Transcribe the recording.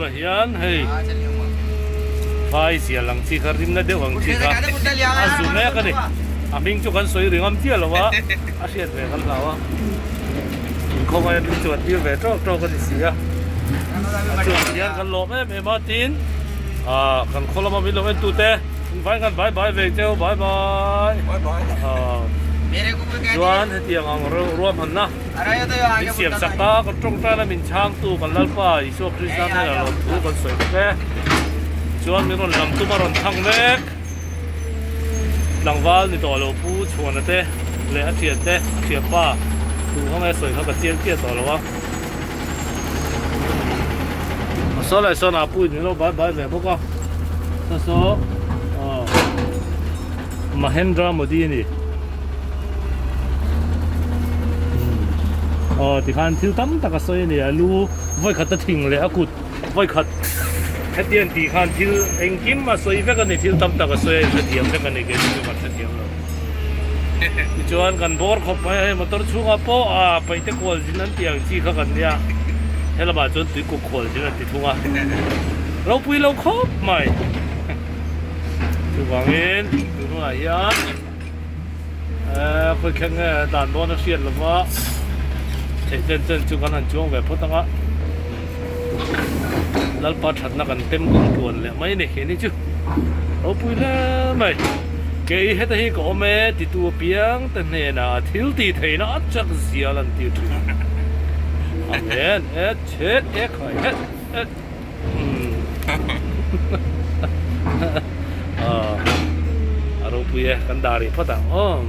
Tunah hian hei vai zial ang chi kha rimna deuh ang chi kha a zu mek a ni. A hming chu kan sawi ringam chiah lo a, a hriat ve kan hlau a. Inkhawng aia min chuan tir ve tawk tawk a ni si a. A chuan hian kan lawm em em a tin ah kan khaw lama min lo en tute in vai khan bye bye ve cheu bye bye. Chuan hetiang ang ruahmanna Min siam sak a, kan tawngtaina min chhangtu kan Lalpa Isua Krista hnenah lawmthu kan sawi bawk e. Chuan min rawn lam tum a rawn thang mek. Tlangval ni tawh lo Pu Chhuana te leh a thian te, a thianpa tu kha nge sawi kha ka chiang chiah tawh lo a. A saw leh sawn ah Pu in min lo bai bai ve bawk a. Saw saw aw Mahendra Modi a ni. Aw tikhan thil tam tak a sawi a ni a lu vawikhat a thing leh a kut vawikhat hetiang tih khan thil engkim a sawi vek a ni thil tam tak a sawi a inhrethiam vek a ni kei chu kan hrethiam lo tichuan kan bawr khawp mai a hei motor chhungah pawh a paihte kual zin an tih ang chi kha kan nia helamah chuan tuikuk khual zin an ti thung a ropui lo khawp mai chuvangin tunah hian. Eee khawi thleng nge dan dawn a hriat lova theih chen chen chu kan han chuang ve phawt ang a Lalpa thatna kan tem kawng tluan leh mai a ni keini chu ropui hle mai kei heta hi ka awm e titu apiang te hnenah thil tih theihna a chak zia lan tir thin Amen e chhet e khai het het. A ropui e kan dah rih phawt ang aw.